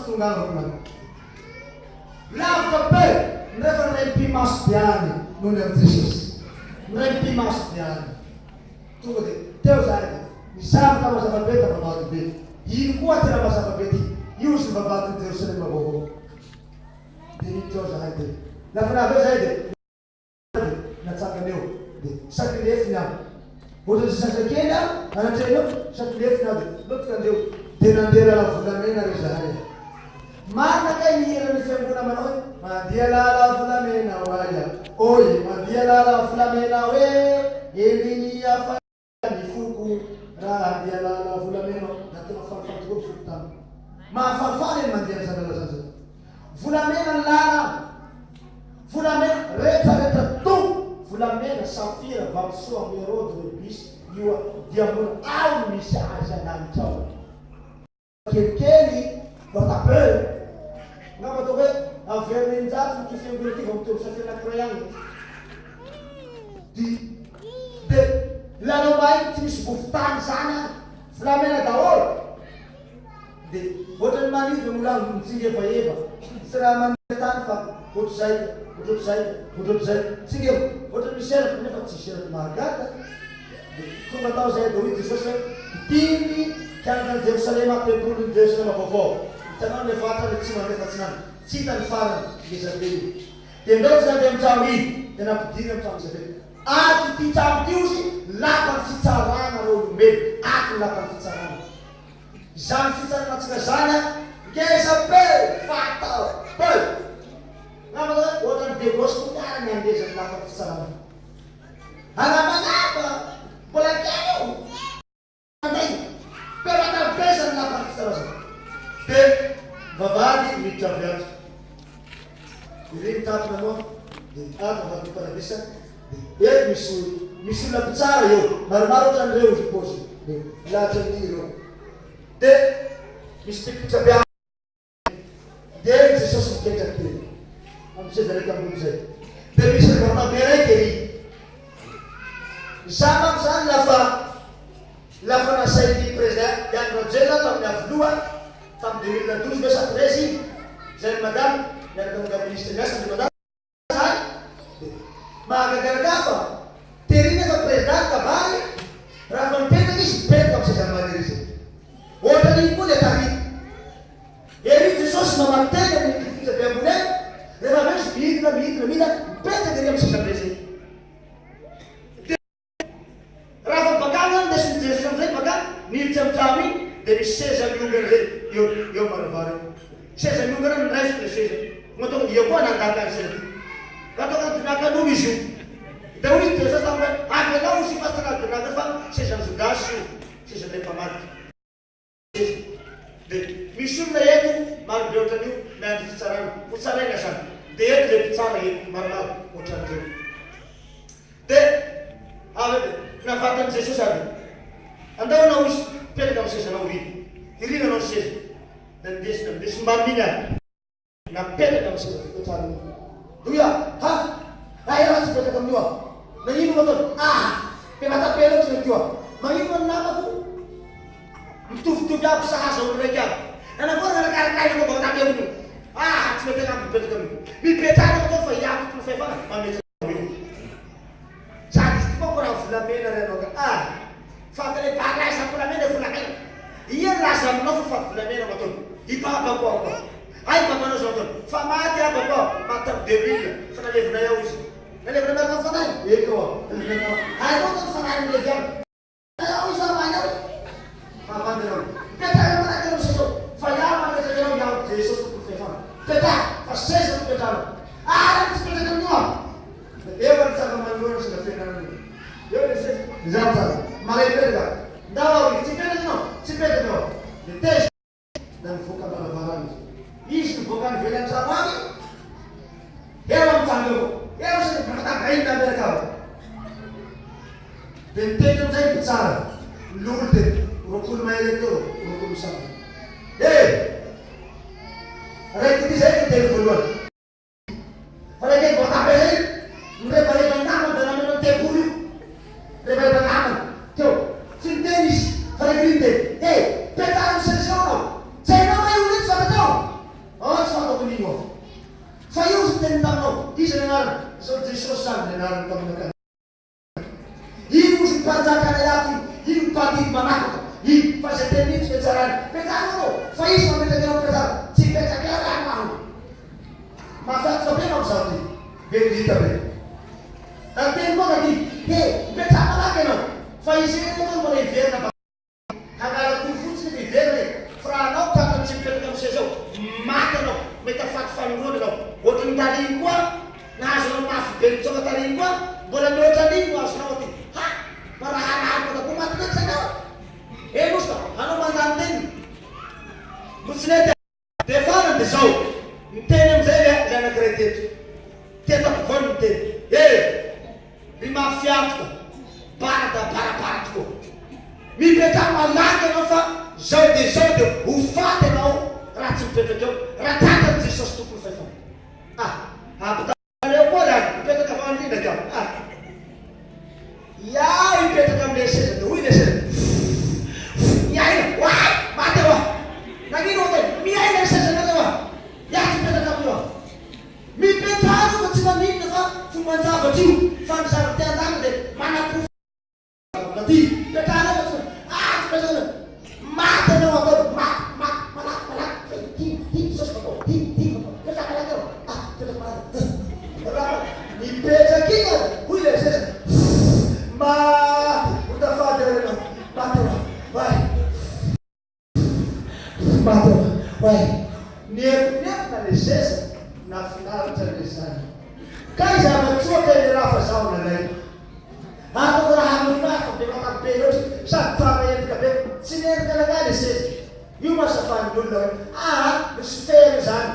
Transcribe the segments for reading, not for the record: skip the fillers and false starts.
tonga any ropilany. Lavitra be ny rehefa ny ray mpimaso dia any noho ny amin'i Jesosy. Ny ray mpimaso dia any. Tonga dia teo zahay dia ny zavatra mazava be da vavahady be. Ino koa ty raha mazava be ty? Io izy ny vavahadin'i Jerosalema vaovao. Dia niditra ao zahay dia lafa navy eo zahay dia dia natsangana eo dia sady lefiny aho. Ohatran'ny zazakely aho anatrehany eo sady lefiny aho dia lotika andeo. Dia nandeha lala volamena re zahay. Marina kay ny hiran'ny fiangonana manao hoe mandia lala volamena hoaya oye mandia lala volamena hoe eny ny afa ny foko raha handia lala volamena aho. Da tena falifaly tokoa ny foko taminy. Mahafalifaly eny mandeha an'izany lala zany zay. Volamena ny lala, volamena retraretra to, volamena, safira, vatosoa, emeraude, rubis, io diamondra ao no misy azy an-danitra ao. Kelikely vatabe, angamba ataoko hoe averina 600 ity fiangonana ity vao mitovy safira anankiray ihany. Di de lalao mahay tsy misy vovon-tany zany any, volamena daholo. Dia ohatran'ny manidina ny olona mitsingevaheva, tsy raha mandeha tany fa ohatr'izay, ohatrohatr'izay, ohatrohatr'izay, mitsingeva, ohatran'ny misy elatra nefa tsisy elatra, mahagaga. Dia tonga tao izahay dia hoy Jesosy hoe, ity ny kianjan'i Jerosalema, tempolin'i Jerosalema vaovao, hitanao ny avaratra, ny atsimo ary ny atsinanana, tsy hita ny farany, ngeza be io. Dia ndao tsy nandeha amin'ny trano iny, dia nampidiriny amin'ny trano ngeza be. Ato ity trano ity hozy, lapan'ny fitsarana reo olombelona, ato ny lapan'ny fitsarana. Izany fitsarana antsika izany an, ngeza be, fatal be. Angamba hoe ohatran'ny Degos koa ary ny hangezan'ny lapan'ny fitsarana. Angamba mbola kely io. Andainga. Peratra be izany lapan'ny fitsarana izany. Dia vavahady miditra avy ato. Iry mitapona moa dia ato vavahadin'ny paradisa. Dia eto misy misy olona mpitsara eo. Maromaro ohatran'ireo izy paoziny. Dia milahatra ny ireo. Dia misy pipitra be dia i Jesosy mipetraka teo amin'ny seza raiky ambony izay. Dia misy vatabe raiky ery. Izaho manko izany lafa lafa nasain'ny président Andry Rajoelina tamin'ny Iavoloha tamin'ny 2012 ve sa 13 iny, izay ny madame niaraka tamin'ny ministre ny asa ny madame zany dia mahagaga anakahy fa tery nefa président kabary raha vao mipetraka izy mipetraka amin'ny sezan'ny manery izy. Ohatran'iny koa le tary. Ery Jesosy mamaky teny amin'ny pilipitra be ambony eny, rehefa avy eo izy midina, midina, midina, mipetraka ery amin'ny seza be zay. Dia raha vao bakany zany ndesin'i Jesosy amizay bakany, niditra amin'ny trano iny, dia misy seza miongana zay eo eo am-baravara eo. Seza miongana noraisiko le seza. Moa ataoko eo koa nandaka ny seza ty. Ka ataoko dinakan'olo izy io. Dia hoy Jesosy taminy hoe, avelao izy io fa tsy raha dinaka fa sezan'i Jodasy io, sezan'ilay mpamadika. Dia misy olona eto marobe ohatran'io miandry fitsarana, ho tsaraina zany. Dia eto le mpitsara eto maromaro ohatran'ireo. Dia avy eo dia navatan'i Jesosy avy eo. Andao ianao hozy, mipetraka amin'ny sezanao ry. Iry nanao ny seza. Dia nindesina, nindesiny mbamin'iny ary. Napetraka amin'ny seza fipetrahana io. Hoy aho, Ha! Raha ianao tsy hipetraka amin'io aho. Nagnino no ataony? Aha! Be vata-be loatra ny aty aho. Magnino ny namako? Mitovitovy aby sahaza olo raiky aby. Nanakory nanakarakaraina anao vata-be io? Aha! Tsy mety agnamiko mipetraka amin'io. Mipetraha anao ataony fa iaho tompony fahefana mametraka anao eo. Sady izy ity manko raha volamena ry anao ka. Ah! Fady le balaza volamena e volamena. Ia nilaza aminao fa fady volamena no ataony? I babako aho koa. Hay babanao zao ataony. Fa maty abako aho, maty tamin'ny 2000, fa nalevinay ao izy. Nalevina miaraka amin'ny fanahiny? Eka hoa. Nalevina ao. Hay koa ataony fanahiny levy any. Ao izy ary ao. Mahavandy anao. Mipetraha eo manaraka anao seza eo. Fa iaho mametraka anao, iaho Jesosy tompon'ny fahefana. Mipetraha, fa seza no ipetrahanao. Ary tsy mipetraka amin'io aho. Eo ny tsara manoloana sy nafenana io. Eo le seza. Izany tsara. Mahay mipetraka. Ndao aho izy. Tsy mipetraka ianao. Tsy mipetraka ianao. Dia tezitra. Na nivoaka am-baravarana izy. Izy nivoaka any ivelan'ny trano any. Eo amin'ny trano eo. Eo sisa dia mitakataka inona miaraka ao. Dia niteny amin'izay ny mpitsara. Ny loholo dia 20 mahery teo. 20 samy. Eh! Raiky ity izay ny teny voalohany. Fa ilay teny voatapy izay, nirebareba ny namany dia nameno ny tempoly io. Nirebareba ny namany teo. Tsy niteny izy, fa ilay kely niteny. He, petraho amin'ny seza eo ianao. Tsy hainao ve io olona io tsy fantatrao? Mipetraha aloha anao fa izy mametraka anao mipetraha. Tsy hipetraka eo raha aho. Mahafinaritra be manko zaho ty. Be vita be. Da niteny koa taty, he, mipetraha malaky ianao fa izy irery aloha no mbola hiverina bakany. Hanala kolo fotsiny fa hiverina e. Fa raha anao tratra tsy mipetraka amin'ny seza eo, maty anao, mahita faty fanindroany ianao. Ohatry ny tarihiny koa, nahazo anao mafy be nitsoaka tarihiny koa, mbola mihoatra an'iny no azonao aty. Ha! Fa raha harary koa da maty mihitsy zany aho. Eny ozy fa anao mandany teniny. No tsy nety. Dia farany dia zao, niteny amin'izay ilay ilay anankiray teto, teto ampovoany niteny, eh! Ry mafia tokoa, bara da barabara tokoa. Mipetraha malaky ianao fa zao dia zao dia ho faty ianao raha tsy mipetraka eo, raha tratran'i Jesosy Tompo ny fahefana. Ah! Ampitahorina. Aleo koa raha hipetraka fa indrindra ka ah. Iaho hipetraka amin'ilay seza dia hoy ilay seza fff miaina oay maty aho ah. Nagnino hoy tena miaina ny sezanareo ah. Iaho tsy hipetraka amin'io ah. Mipetraha aloha fa tsy maninona fa fomban-javatra io fa ny zava-te handalo dia manaporofo. Aty, petrahana fa tsy ah tsy petrahana. Maty anao atao maty maty malaky malaky fa ity ity Jesosy fatao ity ity fatao petraka malaky anao ah petraka malaky. Raha mipetraka iny ary hoy ilay seza maty ho tafady aho ianao maty aho oay. Maty aho oay. Nieritreritra le seza nafinaritra le zany. Kay zava-tsoa kay le raha fa zaho nalaiko. Ataoko raha hamono ahy fa be makamo be loatra sady tsara endrika be. Tsy mendrika anakahy le seza. Io ma safan'ny olona hoe aa Lucifer io zany.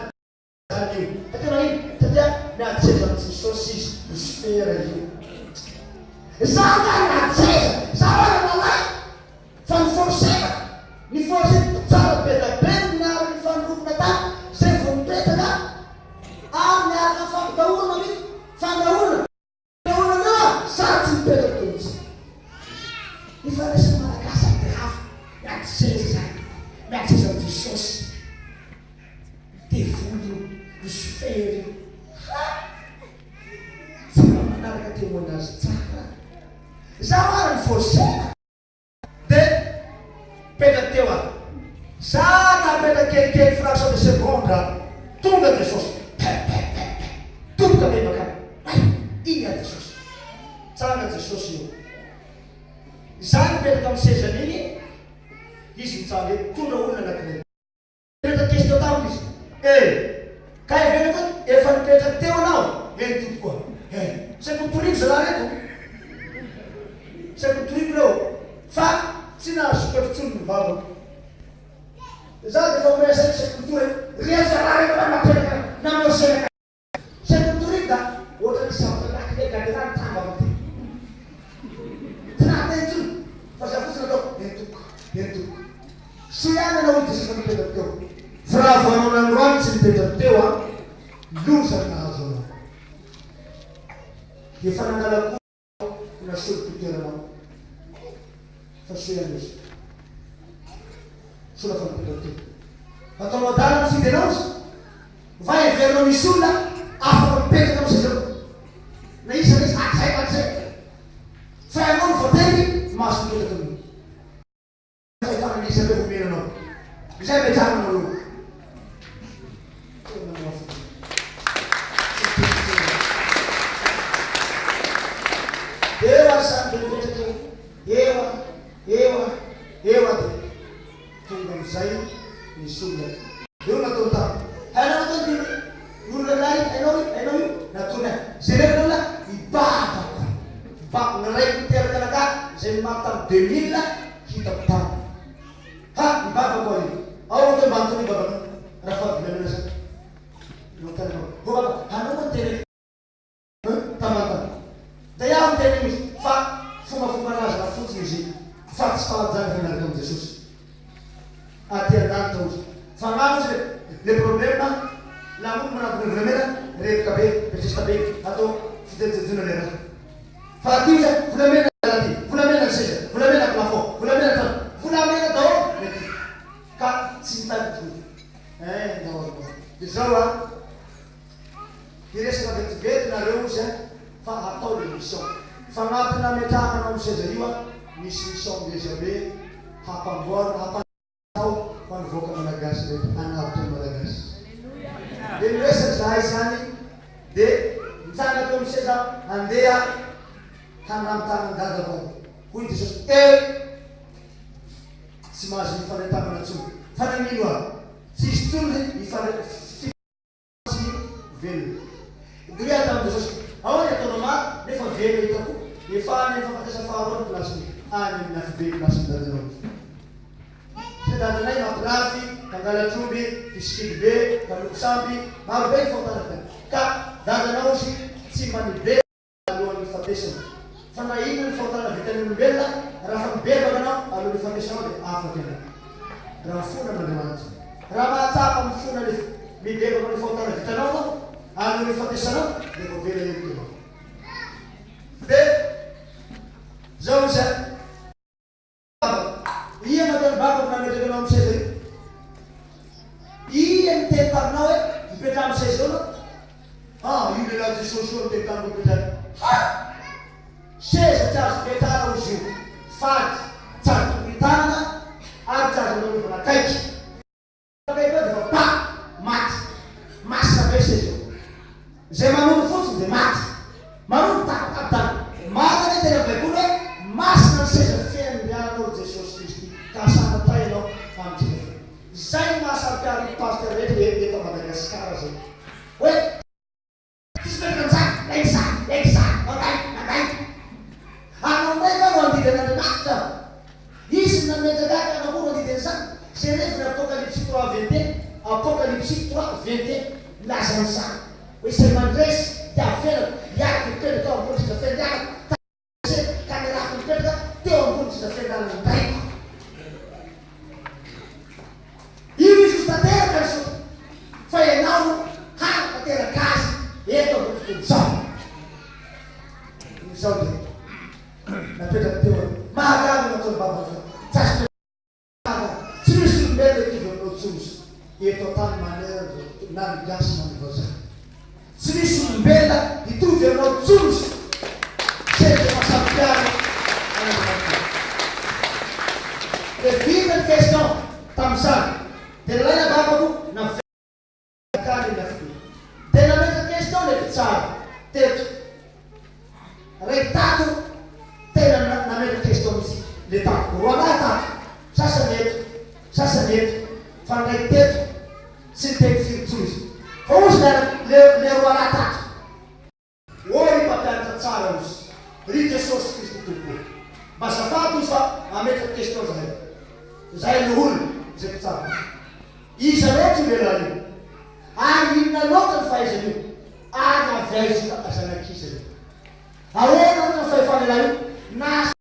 Zany io. Satria magnino? Satria miady seza amin'i Jesosy izy. Lucifer io. Izaho angaha niady seza? Izaho aza nalaiko fa ni-forcer-na. Ni-forcer mpitsara be da be no niara nifanorombona tany zay vao nipetraka ary niaraka nifampitahorana mihitsy. Fandrahonana. Nahoana na za tsy mipetraka teo mihitsy. Ny fandraisan'ny Malagasy ahy dia hafa. Miady seza zany. Miady seza amin'i Jesosy. Devoly io. Lucifer io. Ha! Tsy mba manaraka témoignage tsara. Zaho ary ni-forcer-na. Dia mipetraka teo aho. Za napetraka kelikely fraction de seconde aho. Tonga Jesosy. Pe pe pe pe. Doboka be makany. Hay! Iny ary Jesosy. Tsanga Jesosy io. Za nipetraka amin'ny sezany iny, izy mitsanga eo, mitondra olona anakiray. Nipetraka question tamiko izy. Eh! Ka heveriko hoe efa nipetraka teo anao? Eny tompoko a! Eh! Saika ho toriko zalahy reto. Saika ho toriko reo fa tsy nahasokatra intsony ny vavako. Za dia efa miresaka saika ho tory. Reto zalahy reto va napetraka namorsena. Saika notoriko da ohatran'ny zavatra lakile gadera ny tambako ty. Tsy nahateny intsony fa zay fotsiny ataoko, eny tompoko, eny tompoko. Soa ihany ianao hoy Jesosy fa nipetraka teo. Fa raha vao anao nandroany tsy nipetraka teo an, loza ny nahazo anao. Efa nangalako. Ho nasolo fitoeranao fa soa ihany izy. Soa fa nipetraka teo. Ataonao adala mifidy anao izy. Va heverinao misy olona afaka mipetraka amin'ny sezanao? Na iza na iza, hatrizay ka hatrizay. Fa ianao no voatery mahazo mipetraka amin'io. Fahefana an'iza ireo omena anao? Izay ametrahana anao eo. Tena mahafinaritra. Tsy miteny intsony aho. Eo ary samy dia mipetraka eo. Eo aho, eo aho, eo aho dia tonga amin'izay nisy olona. Eo nataony tamiko. Hainao nataony ty ny olona iray, hainao io, hainao io, nataony ahy. Jereko ny olona, i babako. Ba, ny raiko niteraka anakahy izay maty tamin'ny 2000 hitako tany. Ha, i babako ary io. Ao atao mba antonio babanao raha fahavilamena zany. Nanontany anao. Ho baba, anao moa niteny Hein, tamantana. Dia iaho niteny io izy fa fombafomban-drazana fotsiny izy io fa tsy fanajana miaraka amin'i Jesosy. Aty an-danitra ozy. Fa angamba ozy le le problème lamoro manantona volamena reboka be, betista be, atao fijejojejoana le raha. Fa aty ozy volamena aty, volamena ny seza, volamena plafond, volamena trano, volamena daholo ny aty. Ka tsy mitady vola. Hein, ndao ary moa. De zao an. Hiresaka vetivety nareo ozy an fa atao le mission. Fanampiny nametrahana anao am seza io an, misy mission ngeza be hampamboarina, hampandrosoana ao. Ho an'ny vahoaka Malagasy rehetra, hanavotra ny Malagasy. Dia niresaka izahay izany, dia nitsangana teo amin'ny seza aho, handeha hanam-tanan'i Dada vao. Hoy Jesosy, Eh! Tsy mahazo mifandray tanana intsony. Fa nagnino aho? Tsy hisy intsony ny hifandray. Tsy velona. Dia hoy aho tamin'i Jesosy, Ahoana ny ataonao maty nefa velona hitako? Efa any amin'ny fahafatesana faharoa ny place-ny, any amin'ny afobe ny place-n'ny dadanao. Satria dadanay mampirafy, mpangalatr'omby, mpisikidy be, mpanompo sampy, marobe ny fahotana vitany. Ka dadanao izy tsy mba nibebaka. alohan'ny hifatesana. Fa na inona ny fahotana vitan'ny olombelona, raha fa mibebaka anao alohan'ny hifatesanao dia afaka ianao. Raha mifona amin'Andriamanitra. Raha mahatsapa mifona ny mibebaka amin'ny fahotana vitanao anao alohan'ny hifatesanao dia voavela heloka ianao. Dia zao izy an. Vavaka. Ia no ataon'i Baba nametraka anao amin'ny seza io? Ia niteny taminao hoe mipetraha amin'ny seza eo anao? Ah, io lehilahy Jesosy io niteny tamiko mipetraha. Ha! Seza tsy azo ipetrahana hozy io. Fady, tsy azo tokony hitanana ary tsy azo anaovana akaiky. Be koa dia efa pa! Maty. Masina be seza io. Izay manoro fotsiny dia maty. Manoro tapaka tany. Marina anie tena baiboly hoe masina ny seza fiandriananao ry Jesosy Kristy ka asandratra ianao amin'ny seza fiandrianana. Izay no mahasaro-piaro ny pasteur rehetra eto Madagasikara zay. Hoe. Tsisy mipetraka amin'izany, lainga izany, lainga izany, mandainga, mandainga. Anao indray va no handidy an'Andriamanitra? Izy no nametraka ahy ka anao koa no handidy an'izany? Jerevo ny Apokalypsy trois 21, Apokalypsy trois 21, milaza an'izany, hoe izay mandresy dia avelako hiaraka hipetraka ao ambony seza fiandrianako, Jesosy ka niarahako nipetraka teo ambony seza fiandrianana ny Raiko. Io izy ho tanteraka ny soa, fa ianao no hanatanteraka azy eto ambony tontolo izao. Izao dia napetraka teo mahagaga ny nataon'ny Baba fa tsy azo Tsy misy olombelona hitovy aminao intsony eto an-tany manerana izao tontolo na ny gasy na ny vazaha. Tsy misy olombelona hitovy aminao intsony izay dia efa saro-piaro an'Andriamanitra. Dia vita ny question tamin'izany dia nalaina babako naverina. Nankany ny afobe. Dia nametraka question ilay mpitsara teto. Ray tato tena nametraka question mihitsy le tato. Roalahy tato. Sasany eto, sasany eto. Fa ny raiky teto tsy niteny firy intsony izy. Fa hozy le le le roalahy tato. Ô ry mpampianatra tsara ozy, ry Jesosy Kristy Tompo ô. Mba azafady ozy fa mametraka question zahay. Zahay loholona izay mpitsabo. Iza loatra io lehilahy io? Ary inona loatra ny fahaizany io? Ary avy aiza io zanak'iza io? Ahoana loatra ny fahefan'ilay lehilahy io? Na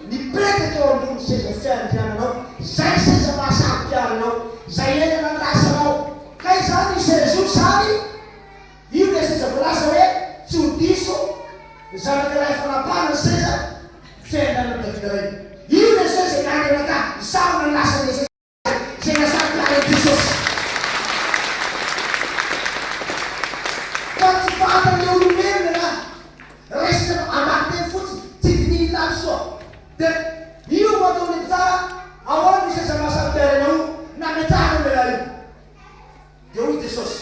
Mipetraka eo ambony seza fiandriananao, izay seza mahasaro-piaro anao, izay ela nandrasanao. Ka izany io seza io izany, io ilay seza voalaza hoe tsy ho diso, zanaka lahy fanapahana ny seza fiandrianan'i Davida rainy. Io ilay seza miandry anakahy, izaho nandrasa ilay seza. Izay nasaro-piaro an'i Jesosy. Fa tsy fantan'ilay olombelona na raisina ambany teny fotsiny, tsy dinihiny lany soa. Dia io no ataon'ny mpitsara, ahoana no seza mahasaro-piaro anao io? Nametrahana io lehilahy io. Dia hoy Jesosy.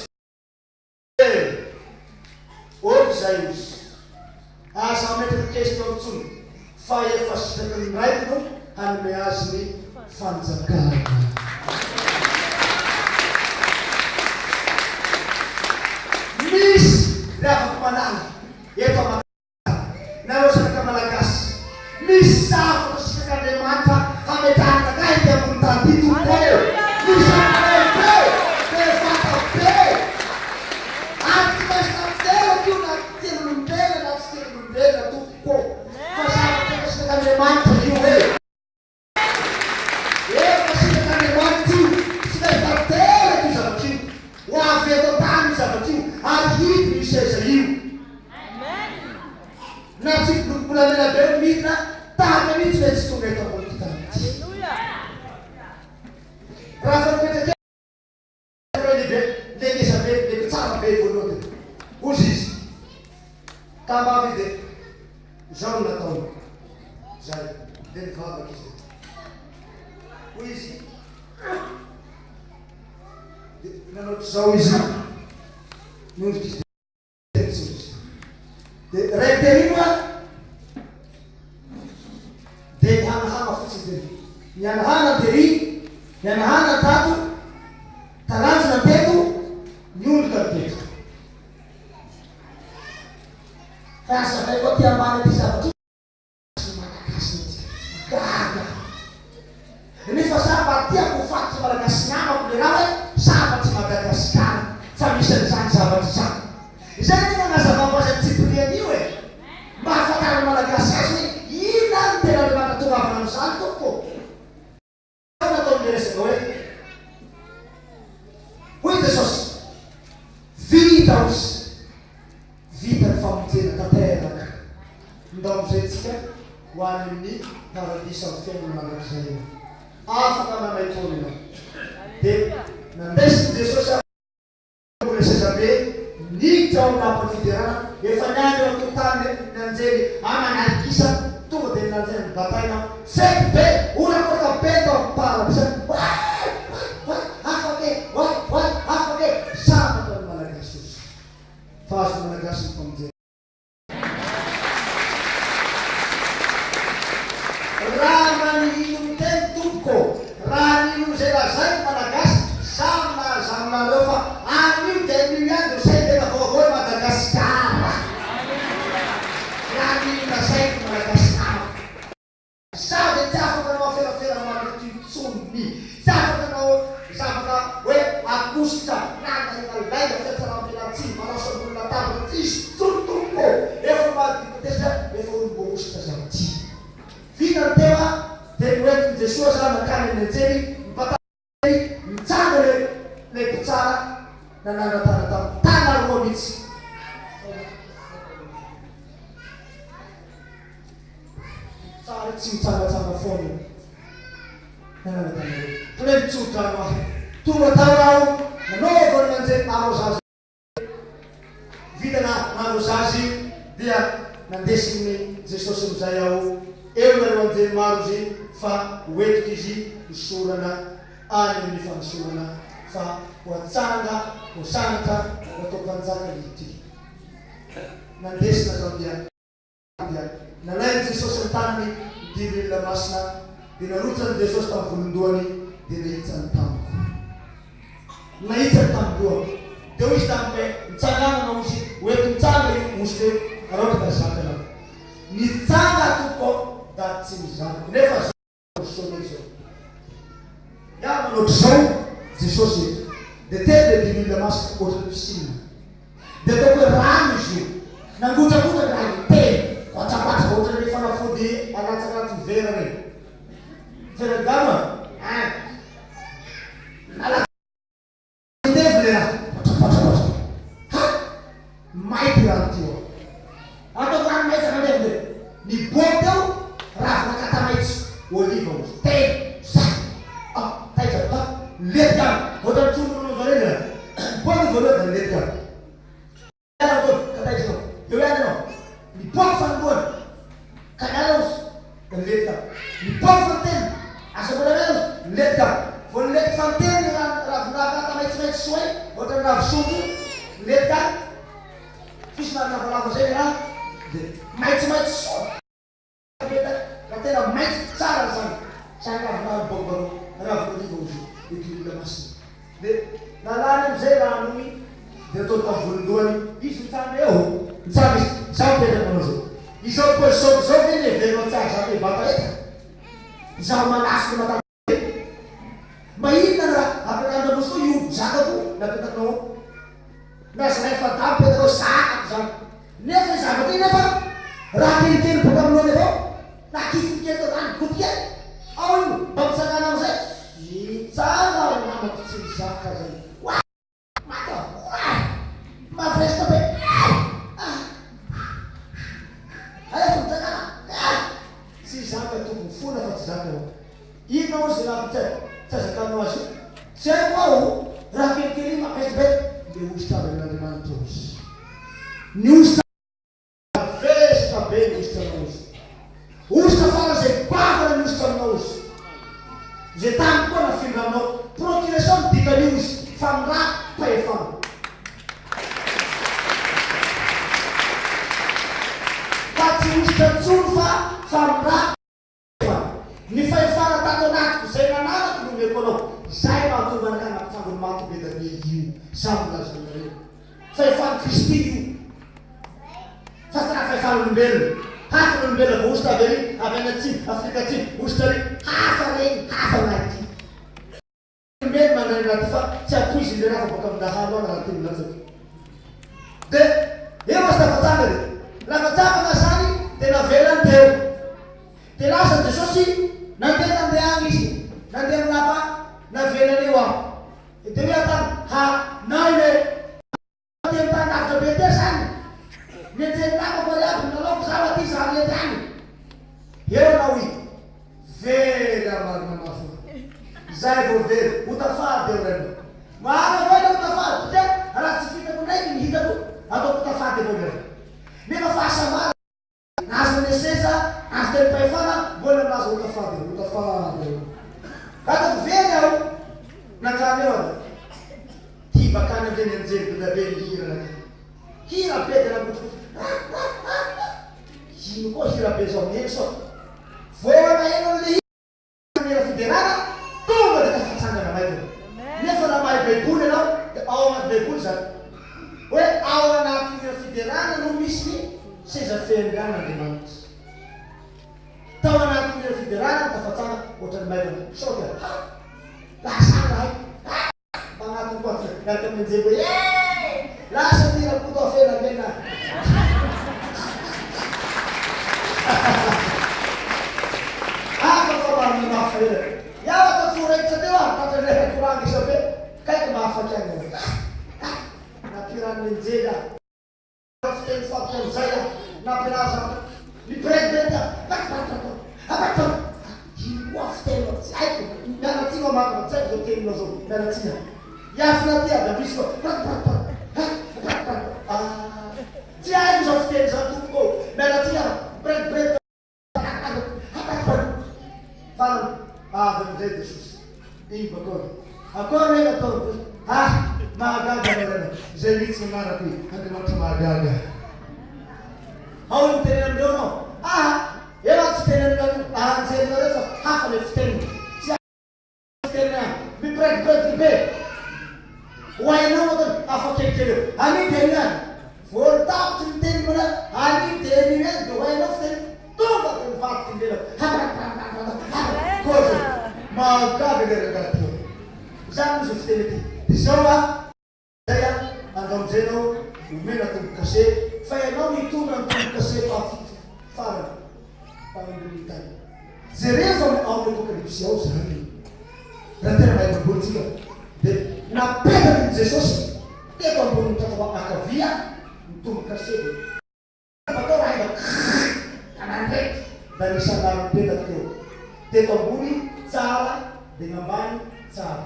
Eh! Ok zay ozy. Aza mametraka question intsony fa efa sitraky ny Raiko no hanome azy ny fanjakana. Misy ry havako malala eto a Nareo zanaka Malagasy, misy zavatra sitrak'Andriamanitra hametrahana anay ety ambony tany ity tompoko ô! Misy zavatra lehibe, bevata be, ary tsy maintsy tanteraka io na tian'olombelona na tsy tian'olombelona tompoko ô! Fa zavatra efa sitrak'Andriamanitra io e! Efa sitrak'Andriamanitra. Dia nanao ohatr'izao izy, niondrika izy dia nitsotra izy. Dia raiko tery moa dia nihanahana fotsiny tery. Nihanahana tery, nihanahana tato, talanjona teto, niondrika ny teto. Fa hazavaiko aty ambany aty zavatra. Tsy Malagasy mihitsy. Gaga aho. Nefa za mba tiako ho fantatry Malagasy namako le raha hoe sahabatry Madagascar fa misy an'izany zavatra izany. Izay anie nanazavako azy antsipiriany io e! Mba hahafantaran'ny Malagasy azy hoe inona ary no tena Andriamanitra tongavana amin'izany tompoko. Izao no ataon'ilay resaka hoe, Hoy Jesosy, Vita ozy, vita ny famonjena tanteraka. Ndao amin'izay tsika ho any amin'ny paradisa amin'ny fiainana mandrakizay io. Afaka manaiky foana ianao. Dia nandesin'i Jesosy aho. Mbola sezabe niditra ao amin'ny lapan'ny fiderana, efa niandry eo an-tokotany ny anjely aman'alikisa, tonga dia nilanjaina nobataina, fety be, horakoraka be tao amin'ny paradisa, oay! Oay! Oay! Afaka e! Oay! Oay! Afaka e! Sambatra ny Malagasy ozy fa azon'ny Malagasy ny famonjena. Raha manihino miteny tompoko, raha nino izay lazaiko Malagasy, samy milaza aminareo fa anio dia anio ihany dia ho saindrena vaovao i Madagasikara. Raha nino lazaiko Malagasy namako. Za dia tsy afaka anao aferafera maloto intsony, tsy afaka anao zavatra hoe akosotra na lainga lainga fiatsaram-belatsihy malaso ambony latabatra tsisy intsony tompoko ô! Efa mahavita tezitra efa olom-boahosotra za ty. Vita ny teo a, dia noentin'i Jesoa za nankany amin'ny anjely nibata Nitsanga le le mpitsara nanandrantana tamin'ny tana roa mihitsy. Tsara tsy mitsangatsanga foana io. Nanandrantana roa. Tonga hoe mitsodrano ahy. Tonga tao aho nanaovana ny anjely arrosage. Vita na nandrosa azy dia nandesin'i Jesosy amin'izay aho eo nareo anjely maro izy fa ho entiko izy hosorana any amin'ny fanosorana fa ho atsanga ho sanatra ho atao mpanjaka ity nandesina zao dia Dia nalain'i Jesosy ny tanany ny diloilona masina, dia narotsan'i Jesosy tamin'ny volon-dohany, dia nahitsany tamiko. Nahitsany tamin'ny lohako. Dia hoy izy tamiko hoe, Mitsangàna anao ozy, ho ento mitsanga io osy io, raha ohatra ka zakanao. Nitsanga aho tompoko aho, da tsy nizakako. Nefa. Fotoana izao. Miaraka manao ohatr'izao Jesosy eto. Dia telo ilay diloilo masina ohatran'ny piscine. Dia ataoko hoe rano izy io. Nangotrakotraka raha io telo. Goatragoatra ohatran'ireny fanafody alatsaka anatin'ny vera ireny. Vera de rano a. Nalatsaka. Andevo le raha Potrapotrapotra Ha! May ty rano ty ô! Ataoko rano maitso andevo le Niboaka teo ravina kata maitso Oliva ozy telo za Ah! Taitra ha! Nilentika any Ohatran'ny trondro manao an'izao reny raha Niboaka io voalohany da nilentika any. Miala teo ka taitra ianao. Eo ihany ianao. Nipoaka fanombohana ka niala ozy dia nilentika. Nipoaka fanintelony, asa mbola miala ozy, nilentika. Vao nilentika fanintelony ny ravin'akata maitsomaitso soay, ohatran'ny ravi-sotro, nilentika any, fo somary lavalava izay ny raha, dia maitsomaitso soa. Ka tena maitso tsara zany zany ravinala baobab ravin'oliva ozy eto olona masina de nalany amizay rano iny de ataony tam volondohany izy mitsanga eo mitsanga izy zaho mipetraka manao zao izao position zao ve ny heverinao tsara zany hoe vata eto izaho manasy le matanjaka Mba inona ny raha apetrahanao soa io zakako napetrakinao ao? Na zalahy fada mipetraka ao zakako zany. Nefa io zavatra io nefa raha kelikely boka amin'ny lohany avao na kifiny kely tao zany goty kely ao io mba mitsangana amizay. Mitsanga ry namako tsy mizaka zay. Maty aho. Oay! Mavesatra be. Ay! Ah! Alefa mitsangana. Ah! Tsy zaka tompoko, fona fa tsy zaka io. Inona hozy raha tsy tsy azakanao azy io? Tsy haiko aho, raha kelikely iny mavesatra be. Le hosotra avy amin'Andriamanitra hozy. Ny hosotra. Mavesatra be ny hosotra anao ozy. Hosotra faran'izay goavana ny hosotra aminao ozy. Izay tany koa nafindra aminao. Procuration no dikan'io ozy. Famindram-pahefana. Fa tsy hosotra intsony fa famindram-pahefana. Ny fahefana tato anatiko izay nananako no omeko anao. Izay mahatonga anakah nampitsango ny maty be da be io. Izaho milaza aminareo. Fahefan'i Kristy io. Fa tsy raha fahefan'olombelona. Hafa ny olombelona voahosotra avy ary, avy any atsimo, Afrika atsimo, hosotra ary, hafa ireny, hafa ny ahy ity. Olombelona mandray ny raha ty fa tsy ampoiziny le raha fa boaka amin-dahalo any raha teny latsaka. De eo aza tafatsangana e. Lafatsangana zany de navelany teo. De lasa Jesosy nandeha nandeha agny izy, nandeha amin'ny lapa navelany eo aho. De hoe aho tany, ha nay le. Teny tany lavitra be teo zany. Nenjehin'ny namako ary aby ny nalaoko zaho aty za mety any. Eo anao i. Very aho marina mafy. Zay vao very. Ho tafady eo rainao. Marina avao ilay ho tafady satria raha tsy fitako ndraiky ny hitako ataoko tafady avao ilay raha. Nefa fahasambarana. Azo ny seza, azo tenim-pahefana, mbola milaza ho tafady eo, ho tafady eo. Ataoko very aho, nankany eo aho. Ty bakany amizay ny anjely be dia be nihira nankany. Hira be dia nakotrokotra. Ah ah ah ah. Ino koa hira be zao, mihaino sao. Vao naheno an'le hira. Hira fiderana, tonga dia tafatsangana maivana. Nefa raha mahay baiboly ianao dia ao anaty baiboly izany. Hoe ao anatin'ny hira fiderana no misy ny seza fiandrianan'Andriamanitra. Tao anatin'ny hira fiderana no tafatsangana ohatran'ny maivana. Sao dia ha! Lasa any rahay. Ha! Magnatony koa ty miaraka amin'ny anjely hoe eh! Lasa ty Rakoto afela mena. Hafa fa marina mafy fa ela. Iaho atao tsy ho raikitra teo ah, tratran'ny refa koranga isa be, kaiky mahafaty ahy ny ah! Ah! Nampiran'ny anjely aho. Fiteny faty amin'izay aho nampilaza zavatra mibiredibiredy aho Abato Ino koa fiteny ao tsy haiko miala tsiny aho marina tsy haiko zao teninao zao miala tsiny aho Hiafina aty avy ambrisy koa Ah tsy haiko zao fiteny zao tompoko ô miala tsiny aho mibiredibiredy Farany, avy amin'izay Jesosy. Iny bakao. Akory re nataony hoe, Ah, mahagaga anao Rainao. Izay mihitsy ny anarako e, Andriamanitra mahagaga. Ao ny miteny amin'ireo anao. Ah, eo aho tsy hiteny aminareo anjelinareo fa hafa ilay fiteniny. Tsy Tena mipirediredy be. Ho hainao ataony hafa kelikely eo. Anio dia anio ihany. Vao tapitry ny teny mana anio dia anio ihany dia ho hainao fiteny tonga dia mivadika ny lelako. Habra koa zay. Mahagaga ilay rangahy ty. Izany moa izao fiteny ity. Dia izao a. Zay a. Andao amizay ianao omena tombokase fa ianao nitondra ny tombokase fahafito farany tany ambony tany. Jerevo ao amin'ny Apokalypsy ao izany. Raha tena mahay Baiboly tsika dia napetraky ny Jesosy teto ambonin'ny tratra ankavia ny tombokase dia. Atao raha efa Tanandraiky da nisy anarany mipetaka teo. Teto ambony tsara dia ny ambany tsara.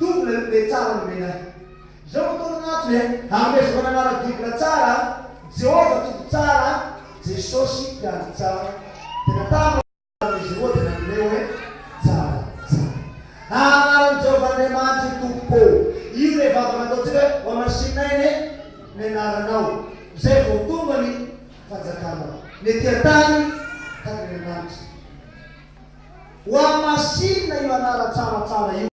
Double le tsara nomena ahy. Izao no ataony anatiny e, hanomezako ny anara double tsara, Jehovah Tompo tsara, Jesosy mpiandry tsara. Dia natambatra. Izy roa dia nanome hoe, Tsara, tsara. Anaran'i Jehovah Andriamanitra io Tompoko ô. Io ilay vavaka nataontsika hoe, Hohamasinay anie ny anaranao, izay vao tonga ny fanjakanao. Ny ety an-tany tahaka ny any an-danitra. Hohamasinina io anara tsaratsara io.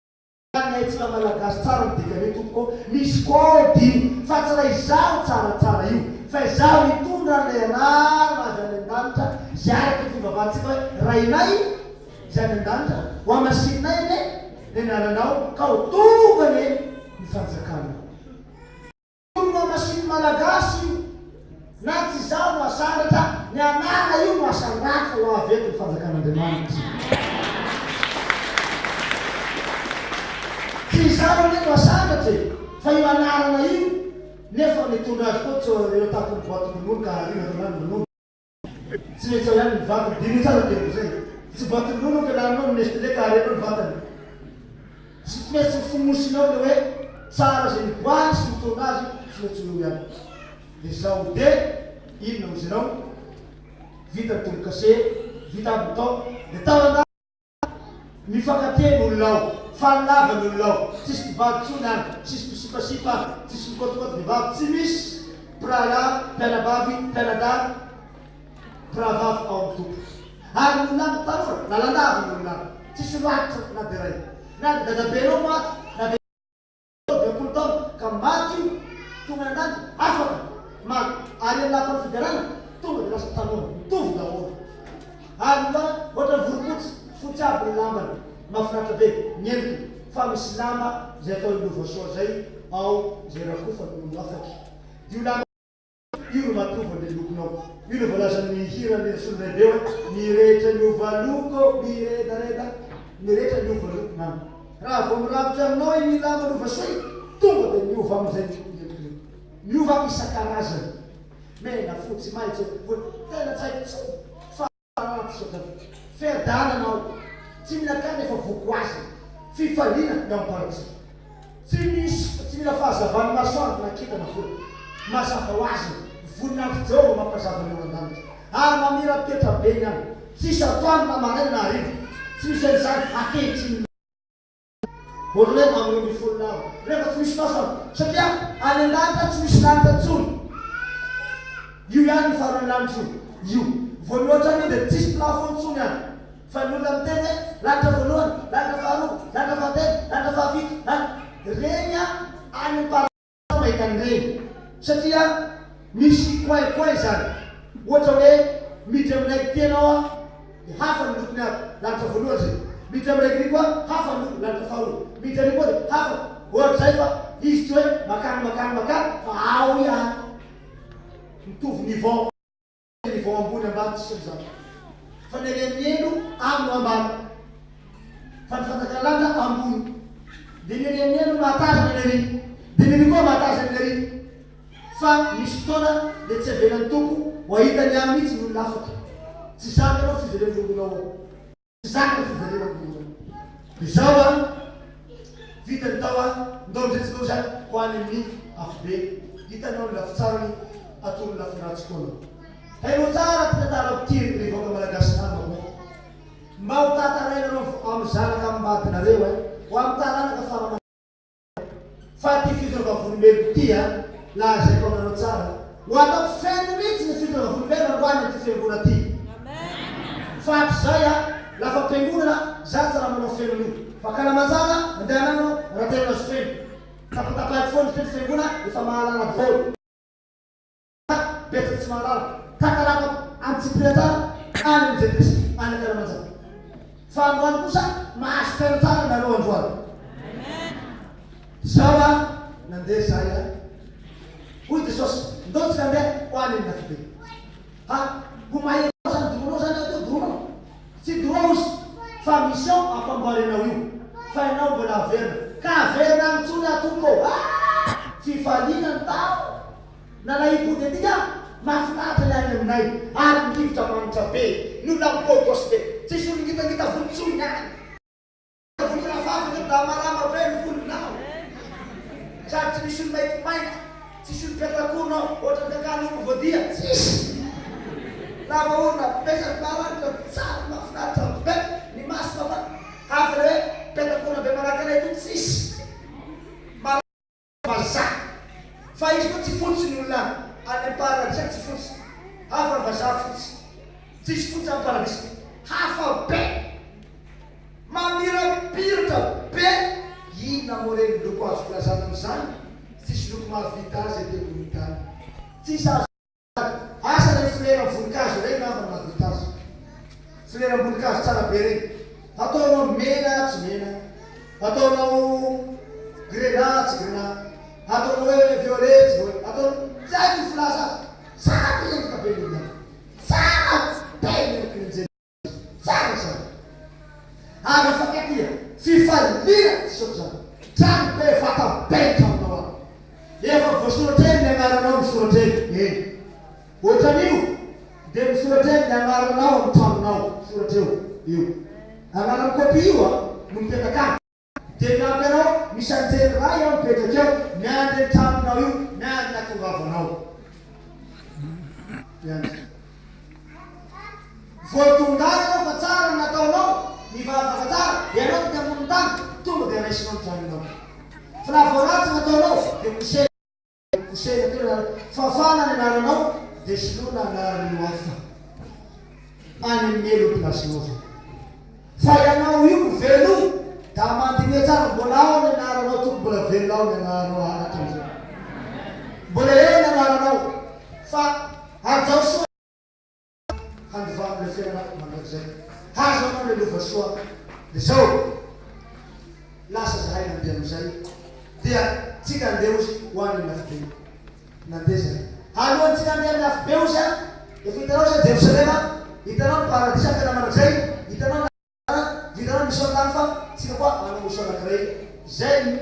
Ny haintsika malagasy tsara ny dikan'io tompoko ô, misy code io fa tsy raha izaho tsaratsara io fa izaho hitondra an'ilay anarana avy any an-danitra izay araka ny fivavahantsika hoe Rainay izay any an-danitra hohamasininay anie ny anaranao ka ho tonga anie ny fanjakanao. Tonga machine malagasy io na tsy izaho no asandratra ny anarana io no asandratra ho avy eto ny fanjakan'Andriamanitra. Tsy izaho anie no asandratra e fa io anarana io nefa mitondra azy koa tsy eo an-tampon'ny boaty ronono ka ariana tao ihany ny ronono. Tsy maintsy ao ihany ny vatany. Diniho tsara ny teniko izay. Tsy boatin-dronono no ampianarinao ny Nestlé ka arianao ny vatany. Tsy maintsy fonosinao ilay hoe tsara izay niboahany sy nitondra azy, tsy maintsy ho eo ihany. Dia izao dia inona hozy ianao? Vita ny tombo-kase, vita aby ny tao, dia tao an-danitra mifankatia ny olona ao. Faly lava ny olona ao. Tsisy mpivady intsony any, tsisy mpisipasipa any, tsisy mikôtikôty vehivavy, tsy misy mpirahalahy, mpianabavy, mpianadahy, mpirahavavy ao amin'ny Tompo. Ary ny olona any tanora, lalandava ny olona any. Tsisy latro na dia iray. Na dia dadabenao maty, na dia. 50 taona ka maty io, tonga any an-danitra, afaka, maty, ary any lapan'ny fiderana, tonga dia lasa tanora, mitovy daholo. Ary mba ohatran'ny vorompotsy, fotsy aby ny lambany, mahafinaritra be ny endriny, fa misy lamba izay atao lova soa izay ao izay rakofany no afaky. Io lamba. Io no mahatonga ny lokonao. Io no voalazan'ny hiran'i Rasolondraibe hoe, Mirehitra miova loko, miredareda, mirehitra miova loko nama. Raha vao mirakotra aminao iny lamba novasoy, tonga dia miova amin'izay ny endrik'io. Miova isan-karazany. Mena, fotsy, maitso, volo, tena tsy haiko intsony fa. Ratsy ohatran fiadanana ao. Tsy mila kany efa voky ho azy. Fifaliana ny ao am-paradisa. Tsy misy tsy mila fahazavan'ny masoandro na kintana volana. Mazava ho azy ny voninahitr'i Jehovah mampazava ny ao an-danitra. Ary mamirapiratra be ny any. Tsisy atoandro na maraina na hariva. Tsy misy an'izany ankehitriny. Ohatran'ny hoe amin'ny 12 lava. Rehefa tsy misy masoandro. Satria any an-danitra tsy misy lanitra intsony. Io ihany ny faran'ny lanitra io. Io. Vao mihoatra an'io dia tsisy plafond intsony any. Fa ny olona miteny hoe lanitra voalohany, lanitra faharoa, lanitra fahatelo, lanitra fahafito, lanitra. Ireny any am-para. mahita an'ireny satria misy coin coin izany ohatra hoe miditra amin'ilay ity ianao an dia hafa ny lokony ato lanitra voalohany izay miditra amin'ilay gris koa hafa ny lokony lanitra faharoa miditra ary koa dia hafa ohatr'izay fa izy tsy hoe makany makany makany fa ao ihany mitovy niveau. Niveau ambony ambany tsisy an'izany fa ny any amin'ny helo any no ambany fa ny fanjakana lanitra ambony dia ny any amin'ny helo mahatazana ny ary dia ny ary koa mahatazana ny ary fa misy fotoana dia tsy avelan'ny Tompo ho ahita ny any mihitsy ny olona afaka tsy zakanao fiveren'ny rongonao ao. Tsy zaka ny fiverenako io. Izao an, vita ny tao an, ndao amizay tsy loza ho any amin'ny afobe. Hitanao ny lafitsarany, atoro ny lafiny ratsy koa anao. Henoy tsara ty tantarako ty ry vahoaka malagasy namako eh. Mba ho tantarainareo amin'ny zanaka amim-badinareo eh, ho amin'ny taranaka fara Fa ty fitondra volombelo ty a, lazaiko aminareo tsara, ho ataoko feno mihitsy ny fitondra volombelo androany amin'ity fiangonana ty. Fa hatrizay a, lafa am-piangonana, za tsy raha manao feno an'io. Fa kalamanjana, andehananao, raha tena azo feno. Tapatapahiko foana ny fiangona, efa mahalala daholo. Betsaka tsy mahalala. Tantarako antsipiriany tsara any amin'ny jentilisa any ankalamanjana. Fa androany kosa mahazo fiainana tsara nareo androany. Zao a, nandeha zahay a. Hoy Jesosy, ndao tsika andeha ho any amin'ny afobe. Ha, ho mahery zany doronao zany ato doronao. Tsy droit ozy fa mission ampamboarenao io fa ianao mbola averina ka averina any tsony aho tompoko ô! Ah! Fifaliana ny tao nalahim-pody aty ka mahafinaritra ny any aminay ary ny rivotra manitra be ny olona beau gosse be tsisy olo ngitangita volo tsony ny any. Volona vavy ny damarama be ny volonao sady tsy misy olo maintimainty tsisy olo petak'orona ao ohatran'ny kakan'omby voadia tsisy lava orona be sady maranitra tsara mahafinaritra be ny maso mafa hafa le hoe petak'orona be manahaka anay ito tsisy Vazaha. Fa izy koa tsy fotsy ny olona any am paradisa tsy fotsy. Hafa ny vazaha fotsy. Tsisy fotsy any paradisa. Hafa be. Mamirapiratra be. Inona moa re ny loko azoko lazana amin'izany? Tsisy loko mahavita azy ety ambony tany. Tsisy azo. Asa ireny fleur voninkazo ireny angamba no nahavita azy. Fleur am-boninkazo tsara be ireny. Ataonao mena tsy mena, ataonao grenat tsy grenat, ataonao hoe violet tsy violet, ataonao tsy haiko ny filaza azy. Tsara be endrika be ny olona. Tsara be ny endriky ny anjely. Tsara izany. Ary mifankatia. Fifaliana tsy ohatr'izany. Trano be vata be ny tranonao any. Efa voasoratra eny ny anaranao misoratra eny. Eny. Ohatran'io dia misoratra eny ny anaranao amin'ny tranonao. Misoratra eo. Io. Anaran'ny copie io an, no mipetaka any. Dia miampy anao, misy anjely iray ao mipetraka eo, miandry ny tranonao io, miandry ny hatongavanao. Miandry. Vao tonga any ianao fa tsara ny nataonao, nivavaka tsara, ianao tety ambonin'ny tany, tonga. Tonga dia raisinao ny tranonao. Fa raha vao ratsy ny ataonao dia kosehina kosehina teo ny anaranao. Fafana ny anaranao dia soloina anaran'olo hafa. Any amin'ny helo ny placenao zany. Fa ianao io velona da mandiniha tsara mbola ao ny anaranao tokony mbola velona ao ny anaranao hatramin'izao. Mbola eo ny anaranao fa hajao soa. Handovano ilay fiainana mandrakizay. Hahazo anao ilay lova soa. Dia zao, lasa zahay nandeha amin'izay, dia tsika andeha ozy ho any amin'ny afobe. Nandeha zahay. Alohan'ny tsika andeha amin'ny afobe ozy an, efa hitanao zay Jerosalema, hitanao ny paradisa fiainana mandrakizay, hitanao ny. Vitanao ny mission tany fa tsika koa manao mission anakiray zay no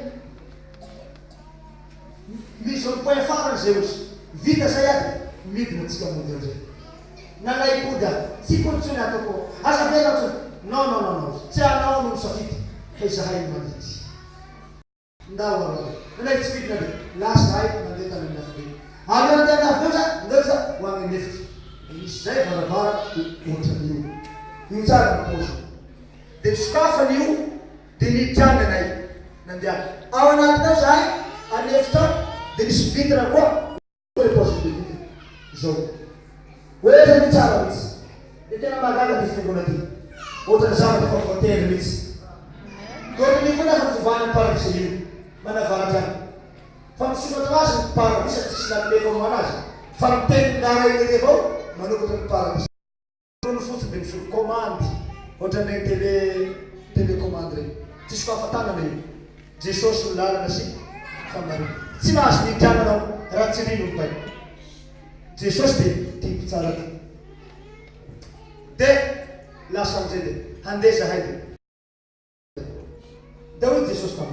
mise au point farany zay ozy vita zay ary midina tsika mody amizay nalaim-pody aho tsy hipody tsony ataoko aza avela aho tsony non non non non tsy anao no misafidy fa izahay no mandidy. Ndao aloha aloha. Nanaiky tsy fidina dia lasa ahy nandeha tany amin'ny afobe. Aloha handeha amin'ny afobe za, ndao za ho any an'efitra. Dia nisy zay varavara ohatran'io. Io tsara ny paoziny. Dia nosokafany io dia niditra any anay. Nandeha. Ao anatiny ao zahay, an'efitra ao, dia nisy vitre koa. Hoe paoziny be vitre. Zao. Ohatran'io tsara mihitsy. Dia tena mahagaga ty fiangonana ty. Ohatran'ny zavatra efa voatendry mihitsy. Dia ohatran'io koa nefa ny fovan'ny paradisa io. Manavaratra any. Fa misokatra ho azy ny paradisa tsisy nanome famohana azy. Fa ny tenin'ny Ray irery avao manokatra ny paradisa. Ronono fotsy dia misolo commande ohatran'ireny tele telecommande ireny. Tsy sokafa-tanana io. Jesosy no lalana sy famarinana. Tsy mahazo miditra any anao raha tsy ry no mibaiko. Jesosy dia tia mpitsara ty. Dia lasa amin'izay dia handeha zahay dia. Dia hoy Jesosy taminy.